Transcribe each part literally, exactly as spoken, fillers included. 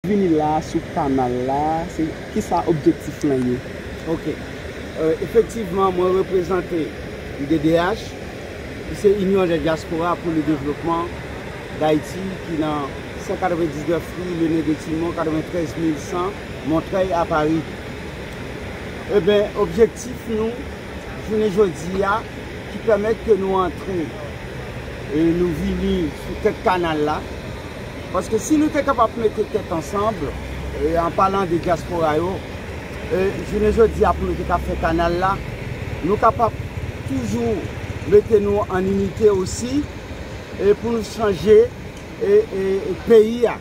Vini la sou kanal la, se kisa objektif lan ye? Ok. Euh, efektivman, mwen reprezante I D D H, ki se Union des Diasporas pour le Développement d'Haïti, ki nan san katrevendiznèf rue René Détimon, katreventrèz mil san, Montreuil à Paris. Eben, objektif nou, jounen jodi a, ki pèmèt ke nou antre e nou vini sou tèt kanal la. Paske si nou te kapab mete tèt ansanm, e an palan de dyaspora yo, e jounen jodi a pou nou te ka fè kanal la, nou kapab toujou mete nou an inite osi, e pou nou chanje e, e, e peyi a.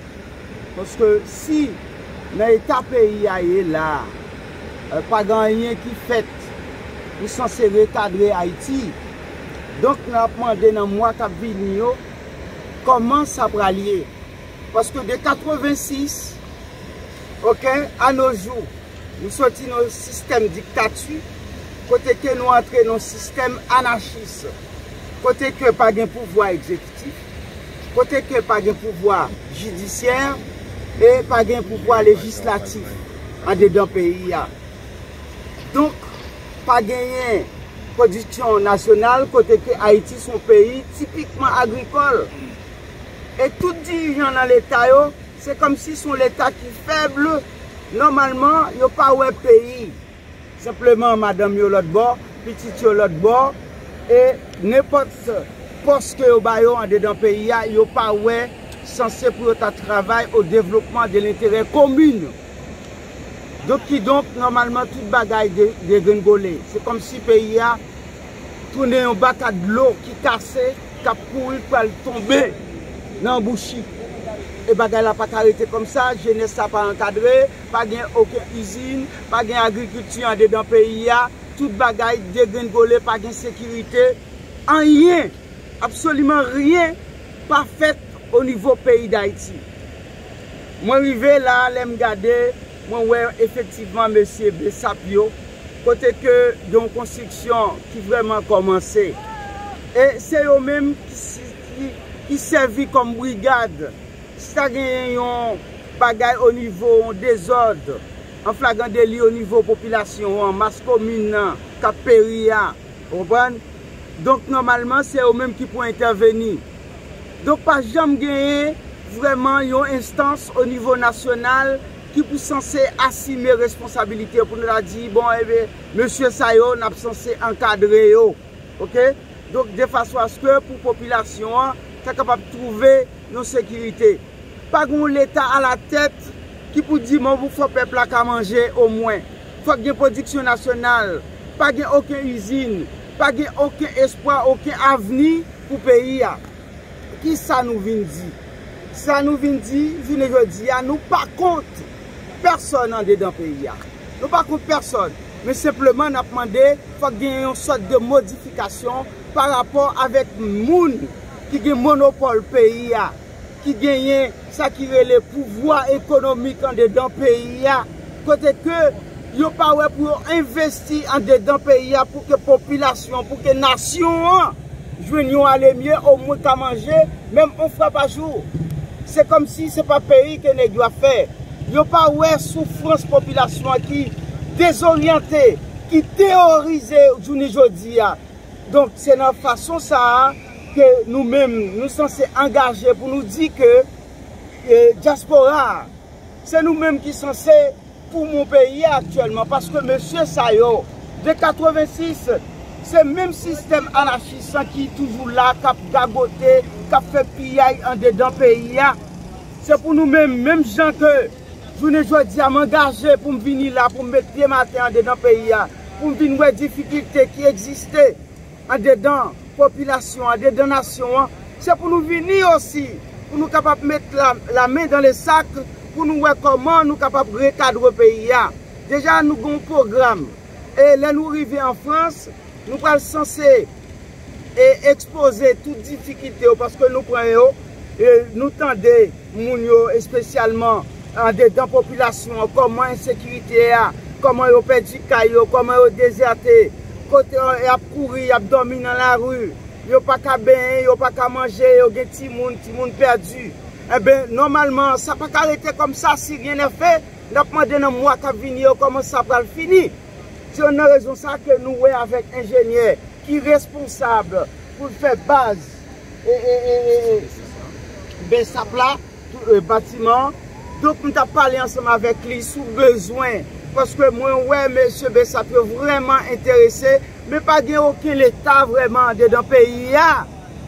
Paske si nan eta peyi a ye la, e, pa gen anyen ki fèt pou sanse rekadre Ayiti, donk n ap mande nan mwa k ap vini yo, kòman sa pral ye? Paske de katrevensis, ok, a no jou, nou soti nan sistèm diktati, kote ke nou antre nan sistèm anachis, kote ke pa gen pouvwa egzekitif, kote ke pa gen pouvwa jidisyè e pa gen pouvwa lejislatif andedan peyi a. Donk, pa genyen pwodiksyon nasyonal, kote ke Ayiti se yon peyi tipikman agrikòl. E tout dirijan nan Leta yo, se kòmsi se yon Leta ki fèb. Nòmalman, yo pa wè peyi. Senpleman, madanm yo lòt bò, pitit yo lòt bò, e nenpòt pòs ke yo ba yo andedan peyi a, yo pa wè sanse pou yo ta travay o devlopman de lenterè komin. Donk, kidonk, nòmalman, tout bagay de, degrengole. Se kòmsi peyi a tounen yon baka dlo ki kase, k ap kouri, k pral tonbe nan bouchi. E bagay la pa ka rete kòmsa, jenès la pa ankadre, pa gen okenn izin, pa gen agrikilti andedan peyi a, tout bagay degrengole, pa gen sekirite, anyen, absoliman ryen pa fèt o nivo peyi Dayiti. Mwen rive la, lè m gade, mwen wè efektivman mesye Besap yo, kote ke gen yon konstriksyon ki vrèman kòmanse. E se yo menm ki, si- ki, ki sèvi kòm brigad. Si ta genyen yon bagay o nivo, yon dezòd, an flagran deli o nivo popilasyon an, mas komin nan, k ap peri a, ou konprann? Donk, nòmalman, se yo menm ki pou entèveni. Donk, pa janm genyen vrèman yon enstans o nivo nasyonal ki pou sanse asime responsabilite pou nou ta di, bon, ebe, mesye sa yo, n ap sanse ankadre yo. Ok? Donk, de fason aske pou popilasyon an ta kapab twouve yon sekirite. Pa gen yon Leta alatèt ki pou di, bon, pou fò pèp la ka manje omwen. Fòk gen pwodiksyon nasyonal. Pa gen okenn izin. Pa gen okenn espwa, okenn avni pou peyi a. Kisa nou vin di? Sa nou vin di, jounen jodi a, nou pa kont pèsòn andedan peyi a. Nou pa kont pèsòn. Men senpleman, n ap mande, fòk gen yon sòt de modifikasyon pa rapò avèk moun ki gen monopòl peyi a, ki genyen sa ki rele pouvwa ekonomik andedan peyi a, kote ke yo pa wè pou yo envesti andedan peyi a, pou ke popilasyon, pou ke nasyon an jwenn yon alemye, omwen ka manje, menm yon fwa pa jou. Se kòmsi se pa peyi ke nèg yo ap fè. Yo pa wè soufrans popilasyon an ki dezoryante, ki teworize jounen jodi a. Donk, se nan fason sa a ke nou menm, nou sanse angaje pou nou di ke, e, dyaspora a, se nou menm ki sanse poumon peyi a aktyèlman, paske mesye sa yo, de katrevensis, se menm sistèm anachis lan ki toujou la, k ap gagote, k ap fè piyay andedan peyi a. Se pou nou menm, menm jan ke jounen jodi a, m angaje pou m vini la, pou m met pye m atè andedan peyi a, pou m vin wè difikilte ki egziste andedan popilasyon an, andedan nasyon an, se pou nou vini osi, pou nou kapab met la, la main dans le sac, pou nou wè kòman nou kapab rekadre peyi a. Deja, nou gen yon pwogram. E lè nou rive an Frans, nou pral sanse e ekspoze tout difikilte yo, paske nou pran yo, e nou tande moun yo, espesyalman andedan popilasyon an, kòman ensekirite a, kòman yo pèdi kay yo, kòman yo dezète, kote y ap kouri, y ap dòmi nan lari, yo pa ka benyen, yo pa ka manje, yo gen timoun, timoun pèdi. Enben, nòmalman, sa pa ka rete kòmsa, si rien n'est fait, n ap mande nan mwa k ap vini yo kòman sa pral fini. Se youn nan rezon sa ke nou wè avèk enjenyè ki responsab pou l fè baz e, e, e, e, e, besap la, tou, e, batiman an. Donk, m t ap pale ansanm avèk li sou bezwen, paske mwen wè mesye besap yo vrèman enterese, men pa gen okenn leta vrèman andedan peyi a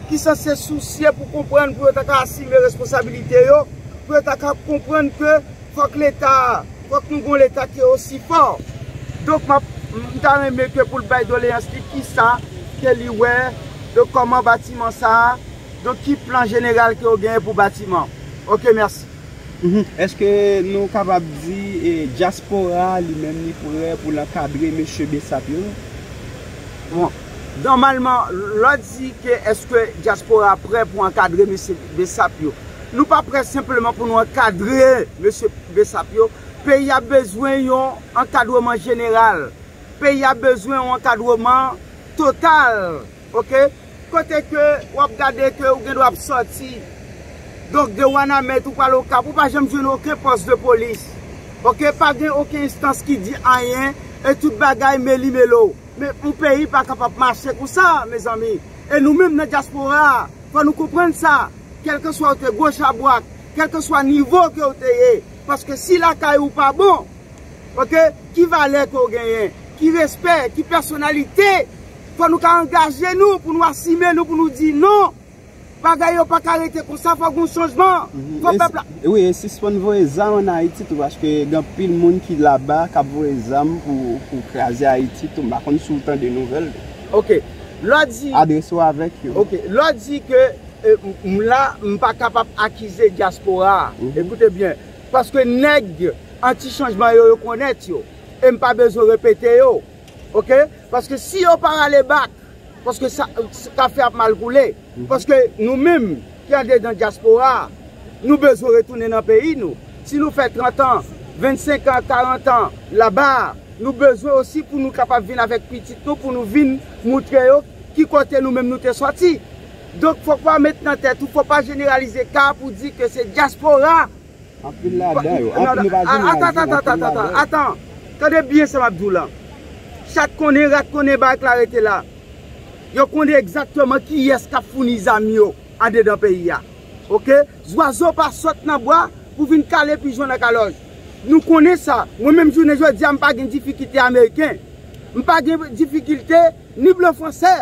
ki sanse sousye pou konprann, pou yo ta ka asime responsabilite yo, pou yo ta ka konprann ke fòk leta, fòk nou gon leta ki osi fò. Donk, m ap, m ta renmen ke pou l bay doleyans li, kisa ke li wè, donk, kòman batiman sa a, donk, ki plan jeneral ke yo genyen pou batiman. Ok, mèsi. Mhm. Èske nou kapab di, eh, dyaspora a li menm li prè pou l ankadre mesye besap yo? Bon, nòmalman, lè w di ke èske dyaspora prè pou ankadre mesye besap yo, nou pa prè senpleman pou nou ankadre mesye besap yo. Peyi a bezwen yon ankadreman jeneral. Peyi a bezwen yon ankadreman total, ok? Kote ke w ap gade ke ou gen dwa ap sòti, donk, de Wanament ou pral Okap, ou pa janm jwenn okenn pòs de polis, ok? Pa gen okenn enstans ki di anyen, e tout bagay meli melo. Men yon peyi pa kapab mache konsa, mezanmi. E nou menm nan dyaspora a, fò nou konprann sa. Kèlkeswa ou te gwo chabrak, kèlkeswa nivo ke ou te ye, paske si lakay ou pa bon, ok, ki valè ke w genyen, ki respè, ki pèsonalite, fò nou ka angaje nou pou nou asime nou, pou nou di non. Bagay yo pa ka rete konsa, fò gen chanjman. Mhm. Fò pèp la. Wi, e sispann voye zam ann Ayiti tou, paske gen anpil moun ki laba k ap voye zam pou, pou kraze Ayiti tou. M pa konn si w tande nouvèl. Ok. Lè w di. Adrese w avèk yo. Ok. Lè w di ke, e, m, m la, m pa kapab akize dyaspora a. Mhm. Ekoute byen. Paske nèg anti-chanjman yo, yo konèt yo. E m pa bezwen repete yo. Ok? Paske si yo pa rale bak, paske sa, kafe ap mal koule. Mhm. Paske nou menm ki andedan dyaspora a, nou bezwen retounen nan peyi nou. Si nou fè trant an, vennsenk an, karant an laba a, nou bezwen osi pou nou kapab vin avèk pitit nou, pou nou vin moutre yo ki kote nou menm nou te sòti. Donk, fòk pa met nan tèt ou, fòk pa jeneralize ka pou di ke se dyaspora. Anpil ladan yo. Non, anpil, nou pa jeneralize, atan, atan, atan, atan, atan. Tande byen sa m ap di w lan. Chat konnen, rat konnen, bagay la rete la. Yo konnen egzakteman kiyès k ap founi zam yo andedan peyi a. Ok? Zwazo pa sot nan bwa pou vin kale pijon nan kalòj. Nou konnen sa. Mwen menm jounen jodi a, m pa gen difikilte ameriken. M pa gen difikilte ni blan fransè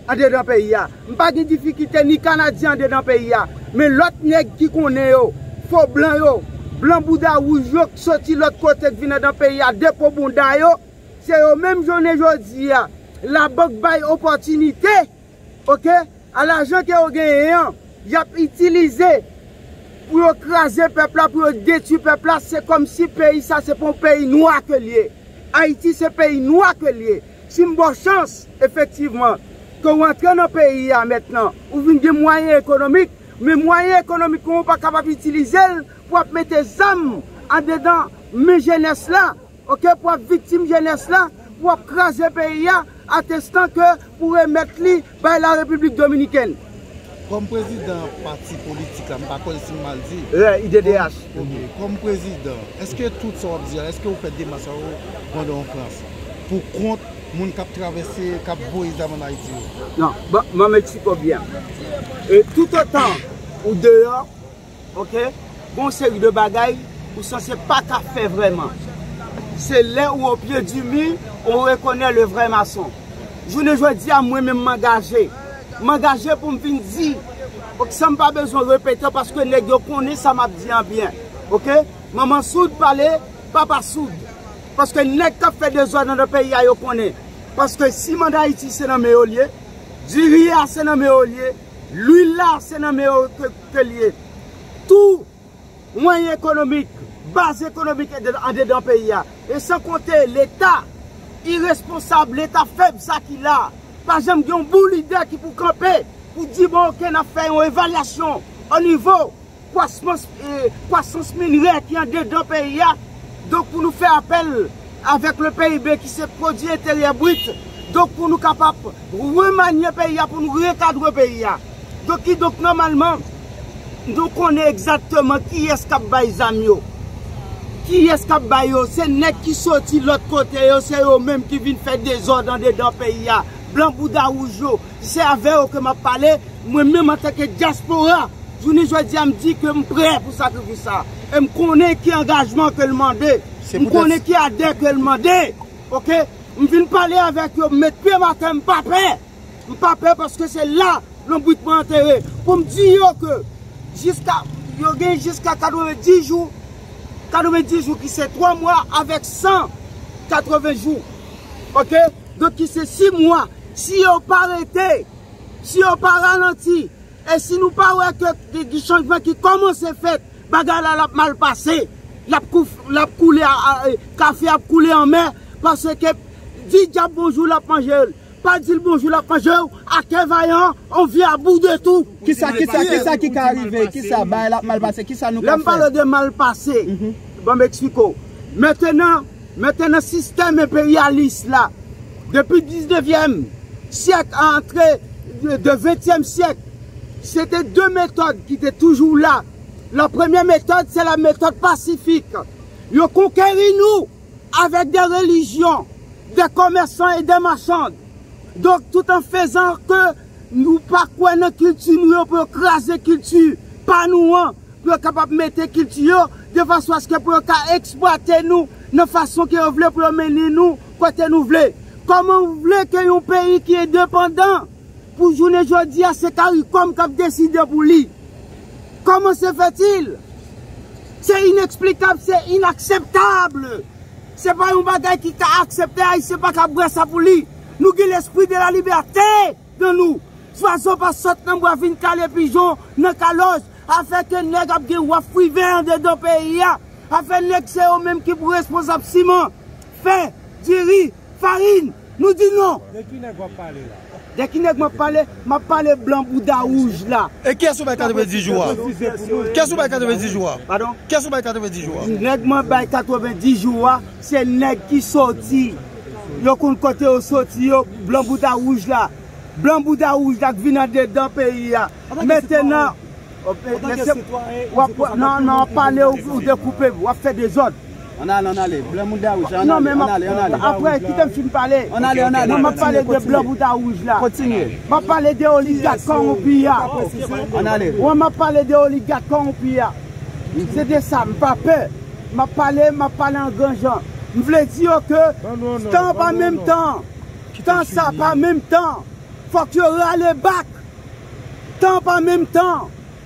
andedan peyi a. M pa gen difikilte ni kanadyen andedan peyi a. Men lòt nèg ki konnen yo, fo blan yo, blan bouda wouj yo k soti lòt kote k vin andan peyi a, depo bonda yo, se yo menm jounen jodi a. Labank bay opòtinite, ok, a lajan ke yo genyen an, y ap itilize pou yo kraze pèp la, pou yo detwi pèp la. Se kòmsi peyi sa, se pa yon peyi nwa ke l ye. Ayiti se peyi nwa ke l ye. Si m ba w chans, efektivman, ke w antre nan peyi a mentnan, ou vin gen mwayen ekonomik, men mwayen ekonomik ou pa kapab itilize l pou ap mete zam andedan men jenès la, ok, pou ap viktim jenès la, pou ap kraze peyi a, atestan ke pou remèt li bay la Repiblik Dominikèn. Kòm prezidan pati politik la, m pa konnen si m mal di. Eh, I D D H. Kòm, ok, kòm prezidan, èske tout sa w ap di a, èske ou fè demach sa yo pandan w Frans pou kont moun k ap travèse, k ap voye zam ann Ayiti yo? Non, bon, mwen m eksplike w byen. E toutotan ou deyò, ok, gon seri de bagay ou sanse pa ka fè vrèman. Se lè ou o pye di mi, on rekonè le vrè mason. Jounen jodi a, mwen menm m angaje. M angaje pou m vin di, ok, san m pa bezwen repete, paske nèg yo konnen sa m ap di an byen. Ok? Manman soud pale, papa soud. Paske nèg k ap fè dezòd anndan peyi a, yo konnen. Paske siman Dayiti se nan men yo l ye, diri a se nan men yo l ye, lwil la se nan men yo ke, ke l ye. Tou mwayen ekonomik, baz ekonomik anndan, anndan peyi a. E san konte Leta iresponsab, Leta fèb sa ki la. Pa janm gen yon bon lidè ki pou kanpe, pou di, bon, ok, n ap fè yon evalyasyon o nivo kwasans, eh, kwasans minerè ki anndan peyi a. Donk, pou nou fè apèl avèk le P I B ki se pwodui enteryè brit. Donk, pou nou kapab remanye peyi a, pou nou rekadre peyi a. Donk, kidonk, nòmalman, Nou konnen egzakteman kiyès k ap bay zam yo. Kiyès k ap bay yo? Se nèg ki soti lòt kote yo, se yo menm ki vin fè dezòd andedan peyi a. Blan bouda wouj yo, se avè yo ke m ap pale. Mwen menm antanke dyaspora, jounen jodi a m di ke m prè pou sakrifis sa. E m konnen ki angajman ke l mande. M konnen ki adè ke l mande. Oke? M vin pale avèk yo, m met pye m atè, m pa pè. M pa pè paske se la lonbrit mwen antere. Pou m di yo ke jiska, yo gen jiska katrevenndis jou, katrevenndis jou ki se twa mwa avèk san katreven jou. Oke? Donk ki se sis mwa. Si yo pa rete, si yo pa ralanti, e si nou pa wè ke gen, gen chanjman ki kòmanse fèt, bagay la l ap mal pase. L ap kou-, l ap koule a, a, e, kafe ap koule anmè, paske di dyab bonjou l ap manje l. Pa di l bonjou l ap manje w, a kè vayan, on vye abou de tou. Kisa, kisa, kisa ki ka rive? Kisa, bagay la ap mal pase? Kisa nou ka fè? Lè m pale de mal pase, ban m eksplike w. Mentenan, mentenan sistèm enperyalis la, depi diznèvyèm syèk a antre de, de ventyèm syèk, se te de metòd ki te toujou la. La premyè metòd, se la metòd pasifik. Yo konkeri nou avèk de relijyon, de kòmèsan e de machann. Donk, tout an fezan ke nou pa kwè nan kilti nou yo, pou yo kraze kilti pa nou an, pou yo kapab mete kilti yo, de fason aske pou yo ka eksplwate nou nan fason ke yo vle, pou yo mennen nou kote nou vle. Kòman w vle ke yon peyi ki endepandan, pou jounen jodi a, se CARICOM k ap deside pou li? Comment se fait-il? Se ineksplikab, se inakseptab. Se pa yon bagay ki ka aksepte, Ayisyen pa ka bwè sa pou li. Nou gen lespri de la libète nan nou. Zwazo pa sot nan bwa vin kale pijon nan kalòj. Afè ke nèg ap gen waf prive andedan peyi a. Afè nèg se yo menm ki pou responsab siman, fè, diri, farin. Nou di non. De ki nèg w ap pale la? De ki nèg m ap pale? M ap pale blan bouda wouj la. E kiyès ou bay katrevenndis jou a? Kiyès ou bay katrevenndis jou a? Padon? Kiyès ou bay katrevenndis jou a? Nèg mwen bay katrevenndis jou a, se nèg ki soti. Yo konn kote yo soti yo, blan bouda wouj la. Blan bouda wouj la k vin andedan peyi a. Mentenan, lese w ap, non, non, w ap pale, ou, ou dekoupe m, w ap fè dezòd. Ann ale, ann ale. Blan bouda wouj la, ann ale, ann ale. Apre, kite m fin pale. Ann ale, ann ale. Mwen, m ap pale de blan bouda wouj la. Kontinye. M ap pale de oligak kòwonpi a. Ann ale. Mwen, m ap pale de oligak kòwonpi a. Se de sa, m pa pè. M ap pale, m ap pale an gran jan. M vle di yo ke tan pa menm tan. Tan sa pa menm tan. Fòk yo rale bak. Tan pa menm tan.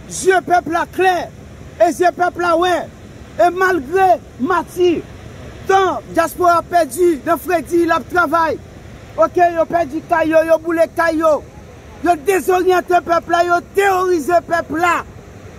Zye pèp la klè, e zye pèp la wè. E malgre mati, tan dyaspora pèdi nan fredi, l ap travay. Oke, yo pèdi kay yo, yo boule kay yo. Yo dezoryante pèp la, yo teworize pèp la.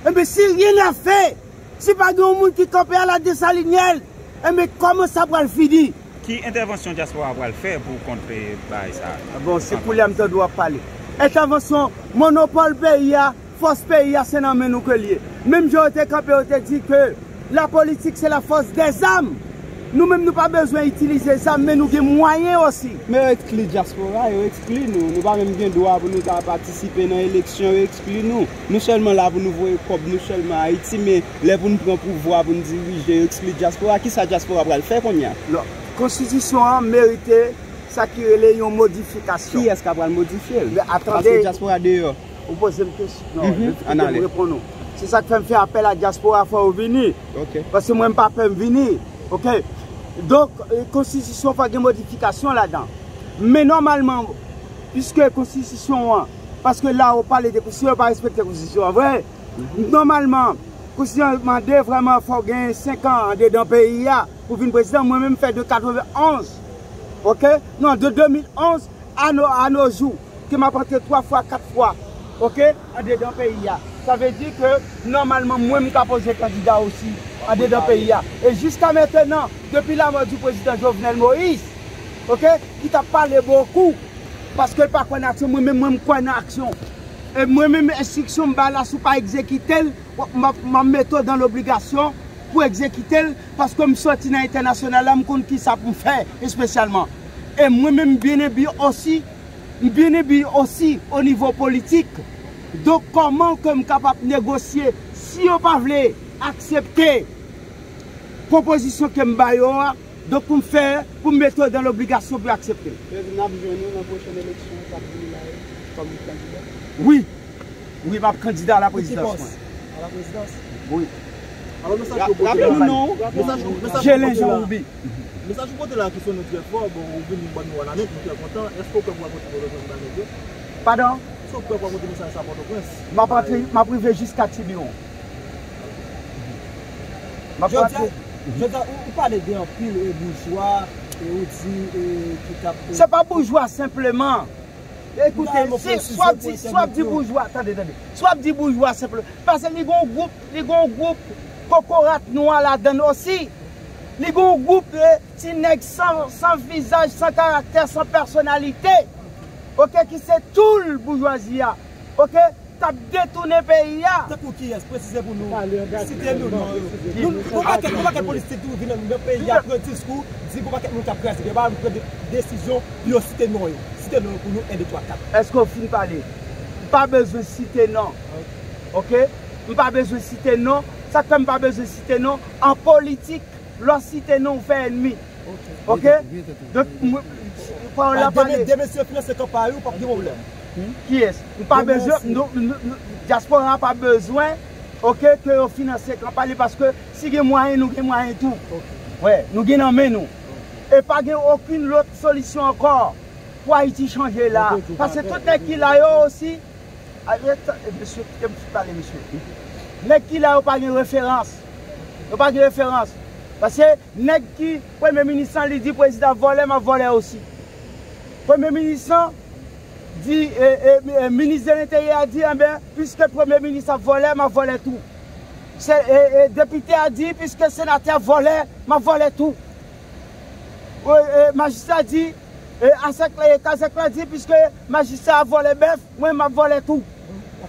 Enben, si rien n'est fait, si pa gen yon moun ki kanpe a la Desalinyèn, enben, kòman sa pral fini? Ki entèvansyon dyaspora pral fè pou kontre bagay sa a? Bon, se koulye a m tande w ap pale. Entèvansyon, monopòl peyi a, fòs peyi a, se nan men nou ke l ye. Menm jan yo te kanpe, yo te di ke la politique, c'est la force des armes. Nou menm, nou pa bezwen itilize zam, men nou gen mwayen osi. Men yo ekskli dyaspora, yo ekskli nou. Nou pa menm gen dwa pou nou ta patisipe nan eleksyon, yo ekskli nou. Nou sèlman la pou nou voye kòb nou sèlman Ayiti, men lè pou n pran pouvwa, pou n dirije, yo ekskli dyaspora. Kisa dyaspora pral fè kounye a? Non, konstitisyon an merite sa ki rele yon modifikasyon. Kiyès k ap pral modifye l? Men atande. Paske dyaspora deyò. Ou poze m kesyon. Non, mhm, kite m reponn ou. Se sa k fè m fè apèl a dyaspora, fò yo vini. Ok. Paske mwen, m pa pè m vini. Ok? Donk, e, konstitisyon, fò gen modifikasyon ladan. Men nòmalman, piske konstitisyon an, paske la, ou pale de konstitisyon, yo pa respekte konstitisyon an, vre? Mhm. Nòmalman, konstitisyon an mande vrèman fò w gen senk an andedan peyi a pou vin prezidan. Mwen menm, m fè de katrevenonz, ok? Non, de de mil onz a no, a no jou, ke m ap antre twa fwa, kat fwa, ok? Andedan peyi a. Sa vle di ke, nòmalman, mwen, m ka poze kandida osi andedan peyi a. E jiska mentenan, depi lamò di prezidan Jovenel Moïse, ok, ki t ap pale bokou, paske l pa kwè nan aksyon, mwen menm, mwen, m kwè nan aksyon. E mwen menm, enstriksyon m ba la, si w pa egzekite l, w ap, m ap, m ap mete w dan lobligasyon pou egzekite l, paske m soti nan entènasyonal la, m konn kisa pou m fè espesyalman. E mwen menm, m byen enbi osi, m byen enbi osi o nivo politik. Donk, kòman ke m kapab negosye Si yo pa vle aksepte pwopozisyon ke m ba yo a, donk pou m fè, pou m mete yo dan lobligasyon pou yo aksepte l. Yo di n ap jwenn ou nan pwochèn eleksyon k ap vini la yo kòm kandida? Wi. Wi, m ap kandida a la prezidans mwen. A la prezidans? Wi. Alò, mesaj ou pote la, mesaj ou, mesaj ou pote la. Jelen Jean Ruby. Mesaj ou pote la ki sonnen trè fò, bon, ou vin ban nou a la nèt, nou trè kontan. Èske ou kwè pou w al pote pou lòt kandida nèg yo? Padon? Èske ou kwè pou w al pote mesaj sa Pòtoprens? M ap antre, m ap rive jiska Tibiwon. M ap antre. Jodi a, jodi a, ou, ou pale de anpil, e, boujwa, e, ou di, e, ki t ap, e, se pa boujwa senpleman. Ekoute, si w ap di, si w ap di boujwa, tande, tande. Si w ap di boujwa senpleman, paske li gon gwoup, li gon gwoup kokorat nwa ladan l osi. Li gon gwoup, e, ti nèg san, san vizaj, san karaktè, san pèsonalite. Oke, ki se tou boujwazi a. Oke, k ap detounen peyi a. Tankou kiyès? Presize pou nou. Site nou non yo. Nou, gon pakèt, gon pakèt politik tou vin nan peyi a, pran diskou, di gon pakèt moun k ap kraze peyi a, pa pran de, desizyon pou yo site non yo. Site non yo pou nou, en, de, twa, kat. Èske w fin pale? M pa bezwen site non. Oke? M pa bezwen site non. Sa k fè m pa bezwen site non? An politik, lè w site non, w fè ènmi. Oke? Donk, mwen, pawòl la pale. De mesye finanse kanpay ou, p ap gen pwoblèm. Kiyès? Nou pa bezwen, nou, nou, nou, dyaspora pa bezwen, oke, ke yo finanse kanpay li, paske si gen mwayen, nou gen mwayen tou. Wi, nou gen nan men nou. E pa gen okenn lòt solisyon ankò pou Ayiti chanje la. Paske tout nèg ki la yo osi, a, e, ta-, e, mesye, kite m pale, mesye. Nèg ki la yo pa gen referans. Yo pa gen referans. Paske nèg ki, premye minis lan, li di prezidan ap vòlè, m ap vòlè osi. Premye minis lan di, e, e, e, minis de lenteryè a di, enben, piske premye minis ap vòlè, m ap vòlè tou. Se, e, e, depite a di, piske senatè ap vòlè, m ap vòlè tou. E, e, majistra di, e, asèk la, e, kazèk la di, piske majistra ap vòlè bèf, mwen, m ap vòlè tou.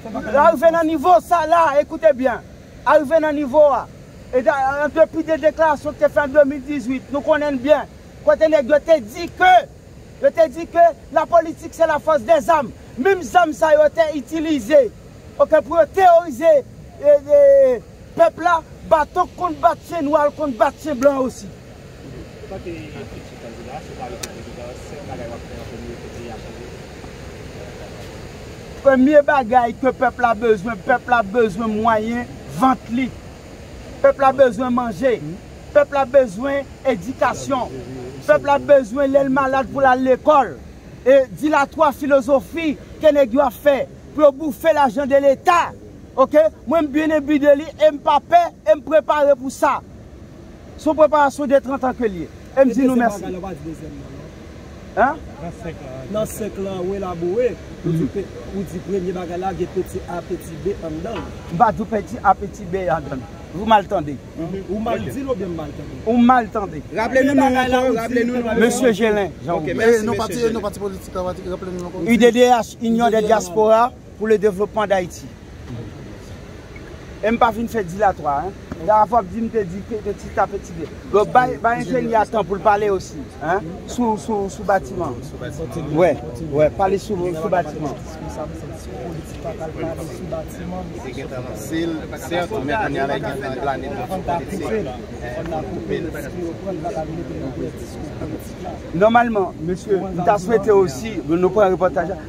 Arive nan nivo sa la, ekoute byen. Arive nan nivo a. E da, an depi de deklarasyon ki te fè an de mil dizuit, nou konnen l byen. Kote nèg yo te di ke, yo te di ke la politique c'est la force des armes. Menm zam sa yo te itilize, oke, pou yo teworize, e, e, pèp la, baton k konn bat chen nwa, l konn bat chen blan osi. Antanke fiti kandida, si w ta rete prezidan, senk bagay w ap fè an premye pou peyi a chanje? Premye bagay ke pèp la bezwen, pèp la bezwen mwayen vant li. Pèp la bezwen manje. Pèp la bezwen edikasyon. Pèp la bezwen lè l malad pou l al lekòl. E dilatwa filozofi ke nèg yo ap fè pou yo boufe lajan de Leta. Oke? Mwen, m byen enbi de li e m pa pè e m prepare pou sa. Se yon preparasyon de trant an ke l ye. E m di nou mèsi. Hein? Nan senk lan, wi, labou, wi. Ou di pe-, ou di premye bagay la, gen peti A, peti B anndan l. M pa di w peti A, peti B anndan l. Ou mal tande. Ou mal di l oubyen m mal tande? Ou mal tande. Raple nou non ankò, raple nou non. Mesye Jelen, Jean Robert. Ok, mèsi, mesye Jelen. E non pati, e non pati politik la, pati, raple nou ankò. U D D H, Union des Diasporas pour le Développement d'Haïti. E m pa vin fè dilatwa, hein. Davan w ap di m te di ke peti A, peti B. Bon, bay, bay enjenyè a tan pou l pale osi, hein, sou, sou, sou batiman. Wè, wè, pale sou, sou batiman. Sil, sèt, men kounye a la, gen tan plane nan sou politik. Nòmalman, mesye, m ta swete osi, nou pran repòtaj la.